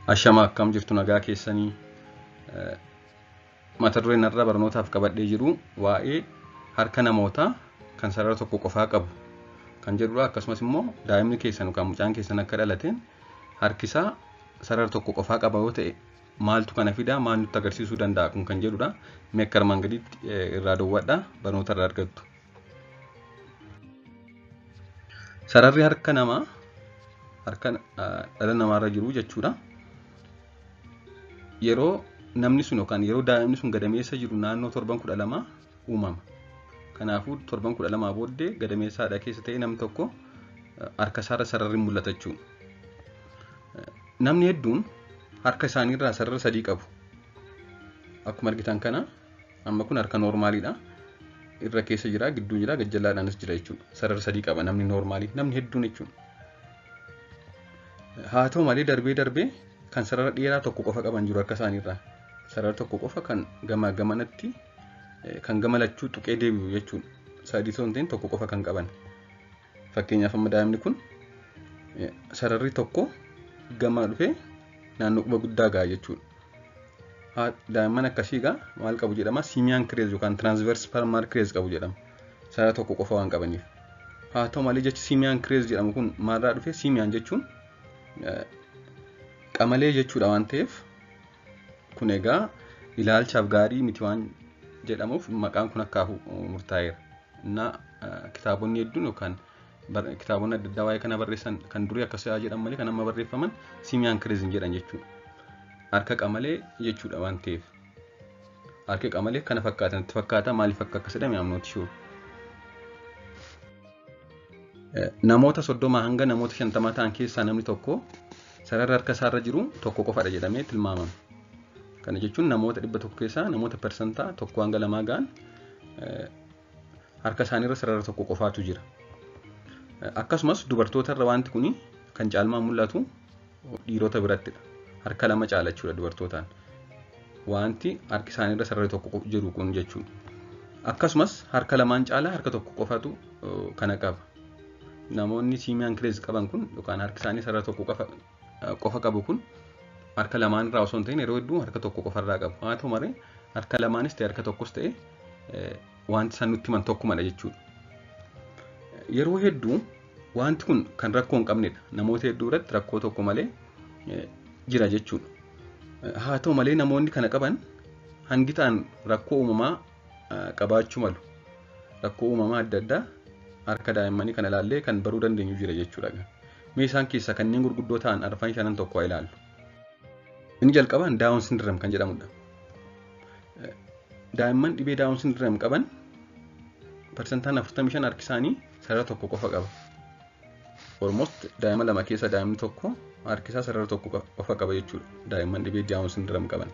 Ashama akkam jirtu nagaa keessanii mata dureen irra barnootaaf qabadhee jiru waa'ee harka namootaa kan sarara tokko qofaa qabu kan jedhudha. Akkasumas immoo daa'imni keessan yookaan mucaan keessan akka dhalateen harki isaa sarara tokko qofaa qaba yoo ta'e maaltu kana fidaa, maal nutti agarsiisuu danda'a kun kan jedhudha. Mee akka armaan gadiitti irraa dawwadhaa barnoota irraa argattu. Sararri harka namaa harka dhala namaarra jiru jechuudha. Yeroo namni sun yookaan yeroo daa'imni sun gadameessa jiru naannoo torban 12 uumama. Kanaafuu torban 12 booddee gadameessa haadha keessa ta'e namni tokko harka isaarra sararri mul'ata jechuudha. Namni hedduun harka isaaniirraa sarara sadii qabu. Akkuma argitan kana amma kun harka noormaaliidha. Irra keessa jira, gidduu jira, gajjallaadhaanis jira jechuudha. Sarara sadii qaba namni noormaalii, namni hedduun jechuudha. Haa ta'u malee darbee darbee kan sarara dheeraa tokko qofa qaban jiru harka isaaniirraa. Sarara tokko qofa kan gamaa gamanatti kan gama lachuu tuqee deebi'u jechuudha. Sadii osoo hin ta'in tokko qofa kan qaban. Fakkeenyaaf amma daa'imni kun sararri tokko gama dhufee naannoo quba guddaa ga'a jechuudha. Daa'imman akkasii egaa maal qabu jedhama? Simian craze yookaan transverse palmar craze qabu jedhama. Sarara tokko qofa waan qabaniif. Haa ta'u malee jechi simian craze jedhamu kun maalirraa dhufe? Simian jechuun qamalee jechuudha waan ta'eef kun egaa ilaalchaaf gaarii miti waan jedhamuuf maqaan kun akka hafu murtaa'eera. Innaa kitaabonni hedduun yookaan kitaabonni adda addaa waa'ee kana barreessan kan durii akkas jedhan malee kan amma barreeffaman simian craze hin jedhan jechuudha. Harka qamalee jechuudha waan ta'eef. Harki qamalee kana fakkaatan itti fakkaata, maaliif akka akkas jedhame I'm not sure. Namoota 30 hanga namoota 50 ta'an keessaa namni tokko sarara harka isaarra jiru tokko qofadha jedhamee tilmaamama. Kana jechuun namoota 100 keessaa namoota persentaa 1 hanga 2 ga'an harka isaaniirra sarara tokko qofaatu jira. Akkasumas dubartoota irra wanti kuni kan caalmaan mul'atu dhiirota birattidha. Harka lama caala jechuudha dubartootaan. Wanti harki isaaniirra sarara tokko jiru kun jechuudha. Akkasumas harka lamaan caalaa harka tokko qofatu kana qaba. Namoonni simian craze qaban kun yookaan harki isaanii sarara tokko qofa qabu kun harka lamaan irraa osoo hin ta'in yeroo hedduu harka tokko qofarraa qabu. Haa ta'u malee harka lamaanis ta'e harka tokkos ta'e wanti isaan nutti himan tokkumadha jechuudha. Yeroo hedduu wanti kun kan rakkoo hin qabnedha. Namoota hedduu biratti rakkoo tokko malee jira jechuudha. Haa ta'u malee namoonni kana qaban hangi ta'an rakkoo uumamaa qabaachuu malu. Rakkoo uumamaa adda addaa harka daa'immanii kana ilaallee kan baruu dandeenyu jira jechuudha. Mee isaan keessaa kanneen gurguddoo ta'an arfan shanan tokko haa ilaallu. Inni jalqabaan Down syndrome kan jedhamudha. Daa'imman dhibee Down syndrome qaban persentaan 45 harki isaanii sarara tokko qofa qaba. Almost daa'ima lama keessa daa'imni tokko harki isaa sarara tokko qofa qaba jechuudha. Daa'imman dhibee Down syndrome qaban.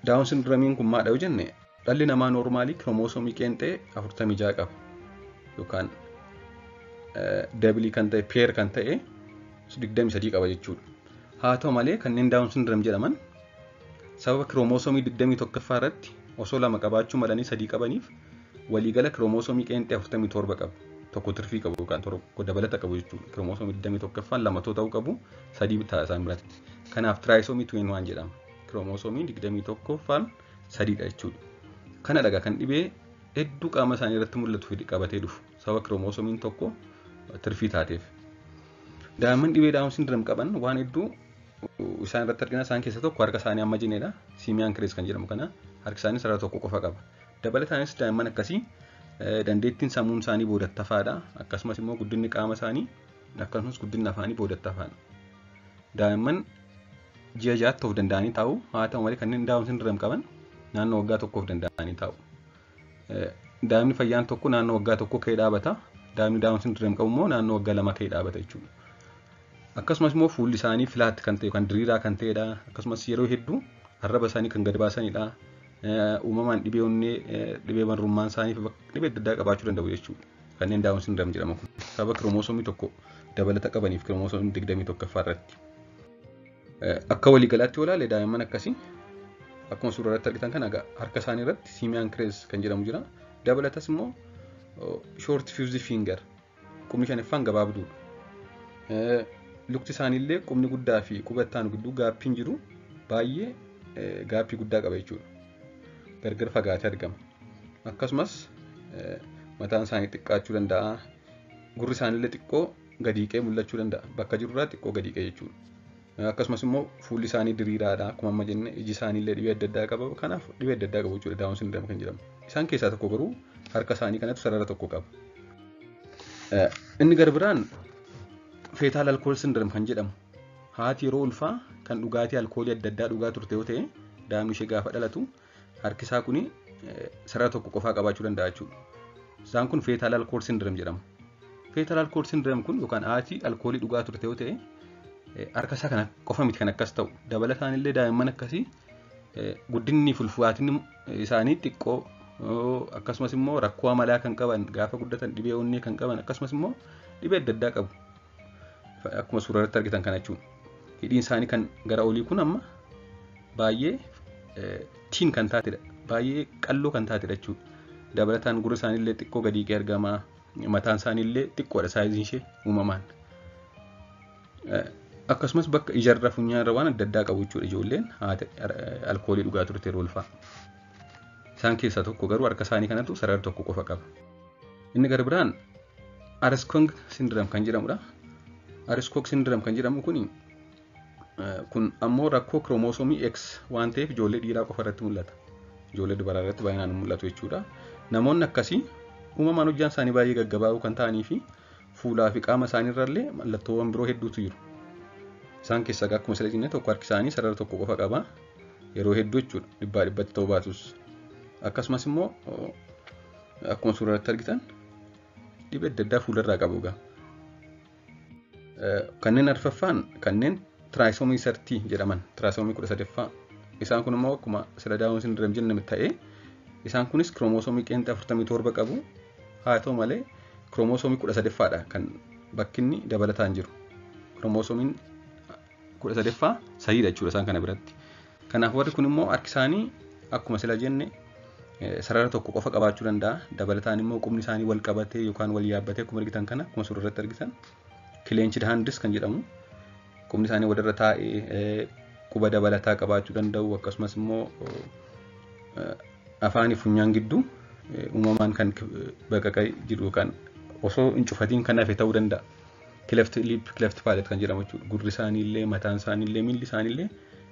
Down syndromiin kun maadha yoo jenne dhalli namaa noormaalii kiroomosoomii qeenxee 46 qaba. Yookaan dabilii kan ta'e peer kan ta'e 23 qaba jechuudha. Haa ta'u malee kanneen Down syndrome jedhaman sababa kiroomosoomii 21ffaa irratti osoo lama qabaachuu malanii sadii qabaniif waliigala kiroomosoomii qeenxee 47 qabu. Tokko tirfii qabu yookaan tokko dabalata qabu jechuudha. Kiroomosoomii 21ffaan lama ta'uu qabu sadii ta'a isaan biratti. Kanaaf tiraayisomii 21 jedhama. Kiroomosoomii 21ffaan sadiidha jechuudha. Kana dhagaa kan dhibee hedduu qaama isaanii irratti mul'atu qabatee dhufu sababa kiroomosomiin tokko tirfii taateef. Daa'imman dhibee Down syndrome qaban waan hedduu isaan irratti argina. Isaan keessaa tokko harka isaanii amma jenneedha. Simian craze kan jedhamu kana harki isaanii sarara tokko qofa qaba. Dabalataanis daa'imman akkasii dandeettiin sammuun isaanii boodattafaadha. Akkasumas immoo guddinni qaama isaanii akkasumas guddinni afaanii boodattafaadha. Daa'imman ji'a 6tti of danda'anii taa'u. Haa ta'u malee kanneen Down syndrome qaban naannoo waggaa tokko of danda'anii taa'u. Daa'imni fayyaan tokko naannoo waggaa tokko ka'ee dhaabata. Daa'imni Down syndrome qabu immoo naannoo waggaa 2 ka'ee dhaabata jechuudha. Akkasumas immoo fuulli isaanii filaatti kan ta'e kan diriiraa kan ta'edha. Akkasumas yeroo hedduu arraba isaanii kan gad baasanidha. Uumamaan dhibee onnee, dhibee marrummaan isaanii dhibee adda addaa qabaachuu danda'u jechuudha. Kanneen Down syndrome jedhamu kun sababa kiroomosoomii tokko dabalata qabaniif kiroomosoomii 21ffaa irratti. Akka waliigalaatti yoo ilaalle daa'imman akkasii akkuma suuraa irratti argitan kana harka isaanii irratti simian craze kan jedhamu jira. Dabalatas immoo short fifth finger qubni shanaffaan gabaabduudha. Lukti isaaniillee qubni guddaa fi quba itti aanu gidduu gaappiin jiru baay'ee gaappii guddaa qaba jechuudha. Gargar fagaatee argama. Akkasumas mataan isaanii xiqqaachuu danda'a. Gurri isaaniillee xiqqoo gadi hiiqee mul'achuu danda'a. Bakka jirurraa xiqqoo gadi hiiqee jechuudha. Akkasumas immoo fuulli isaanii diriiraadha. Akkuma amma jenne iji isaaniillee dhibee adda addaa qaba. Kanaaf dhibee adda addaa qabu jechuudha Down syndrome kan jedhamu. Isaan keessaa tokko garuu harka isaanii kanatu sarara tokko qaba. Inni gara biraan fetal alcohol syndrome kan jedhamu haati yeroo ulfaa kan dhugaatii alkoolii adda addaa dhugaa turte yoo ta'e daa'imni ishee gaafa dhalatu harki isaa kuni sarara tokko qofaa qabaachuu danda'a jechuudha. Isaan kun fetal alcohol syndrome jedhamu. Fetal alcohol syndrome kun yookaan haati alkoolii dhugaa turte yoo ta'e harka isaa kana qofa miti kan akkas ta'u. Dabalataan illee daa'imman akkasii guddinni fi ulfaatinni isaanii xiqqoo, akkasumas immoo rakkoo amalaa kan qaban, gaafa guddatan dhibee onnee kan qaban, akkasumas immoo dhibee adda addaa qabu. Akkuma suuraa irratti argitan kana jechuudha. Hidhiin isaanii kan gara olii kun amma baay'ee thin kan taatedha. Baay'ee qalloo kan taatedha jechuudha. Dabalataan gurri isaanii illee xiqqoo gadi hiiqee argama. Mataan isaanii illee xiqqoodha saayiziin ishee uumamaan. Akkasumas bakka ijarra funyaanirra waan adda addaa qabu jechuudha ijoolleen haati alkoolii dhugaa turte yeroo ulfaa. Isaan keessaa tokko garuu harka isaanii kanatu sarara tokko qofa qaba. Inni gara biraan Aarskog syndrome kan jedhamudha. Aarskog syndrome kan jedhamu kun ammoo rakkoo kiroomosoomii X waan ta'eef ijoollee dhiiraa qofa irratti mul'ata. Ijoollee dubaraa irratti baay'inaan hin mul'atu jechuudha. Namoonni akkasii uumamaan hojjaan isaanii baay'ee gaggabaaboo kan ta'anii fi fuulaa fi qaama isaanii irrallee mallattoowwan biroo hedduutu jiru. Isaan keessaa akkuma sila jenne tokko harki isaanii sarara tokko qofa qaba. Yeroo hedduu jechuudha, dhibbaa dhibbatti ta'uu baatus. Akkasumas immoo akkuma suuraa irratti argitan dhibee adda addaa fuularraa qabu egaa. Kanneen arfaffaan kanneen trisomy 13 jedhaman, trisomy 13ffaa. Isaan kun immoo akkuma sila Down syndrome jenne ta'ee isaan kunis kiroomosoomii qeenxee 47 qabu. Haa ta'u malee kiroomosoomii 13ffaadha kan bakki inni dabalataan jiru. Kiroomoosoomiin 13ffaa sadiidha jechuudha isaan kana biratti. Kanaaf warri kun immoo harki isaanii akkuma sila jenne sarara tokko qofa qabaachuu danda'a. Dabalataan immoo qubni isaanii wal qabatee yookaan wal yaabbatee akkuma argitan kana, akkuma suuraa irratti argitan clenched hands kan jedhamu, qubni isaanii walirra taa'ee quba dabalataa qabaachuu danda'u. Akkasumas immoo afaanii funyaan gidduu uumamaan kan baqaqee jiru yookaan osoo hin cufatiin kan hafe ta'uu danda'a. Cleft lip, cleft palate kan jedhamu jechuudha. Gurri isaanii illee, mataan isaanii illee, miilli isaanii illee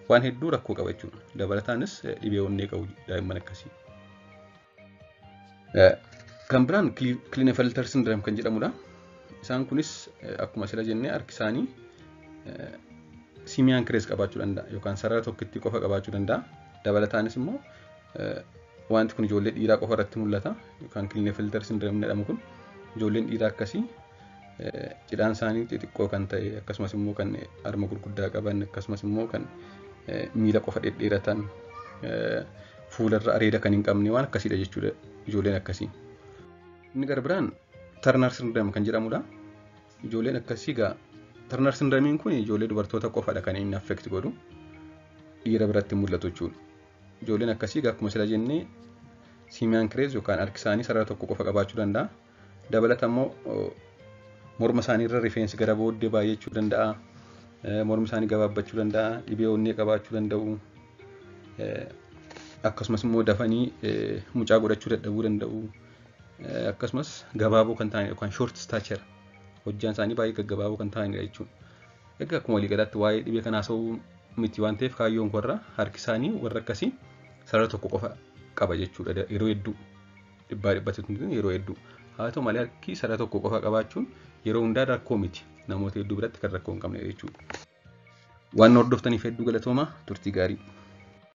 waan hedduu rakkoo qaba jechuudha. Dabalataanis dhibee onnee qabu daa'imman akkasii. Kan biraan Klinefelter syndrome kan jedhamudha. Isaan kunis akkuma sila jennee harki isaanii simian crease qabaachuu danda'a yookaan sarara tokkitti qofa qabaachuu danda'a. Dabalataanis immoo wanti kun ijoollee dhiiraa qofa irratti mul'ata yookaan Klinefelter syndrome jedhamu kun ijoolleen dhiiraa akkasii cidhaan isaanii xixiqqoo kan ta'e, akkasumas immoo kan harma gurguddaa qaban, akkasumas immoo kan miila qofa dhedheeratan, fuularra areeda kan hin qabne, waan akkasiidha jechuudha ijoolleen akkasii. Inni gara biraan Turner syndrome kan jedhamudha. Ijoolleen akkasii egaa Turner syndromeiin kun ijoollee dubartoota qofadha kan inni affect godhu, dhiira biratti mul'atu jechuudha. Ijoolleen akkasii egaa akkuma sila jennee simian crease yookaan harki isaanii sarara tokko qofa qabaachuu danda'a. Dabalata immoo morma isaanii irra rifeensi gara booddee baay'achuu danda'a. Mormi isaanii gabaabbachuu danda'a. Dhibee onnee qabaachuu danda'u. Akkasumas immoo dafanii mucaa godhachuu dadhabuu danda'u. Akkasumas gabaaboo kan ta'an yookaan short stature, hojjaan isaanii baay'ee gaggabaaboo kan ta'anidha jechuudha. Egaa akkuma waliigalaatti waa'ee dhibee kanaa haasa'uu miti waan ta'eef kaayyoon warra harki isaanii warra akkasii sarara tokko qofa qaba jechuudha yeroo hedduu, dhibbaa dhibbatti yeroo hedduu. Haa ta'u malee harki sarara tokko qofa qabaachuun yeroo hundaa rakkoo miti, namoota hedduu biratti kan rakkoo hin qabne jechuudha. Waan hordoftaniif hedduu galatooma, turtii gaarii.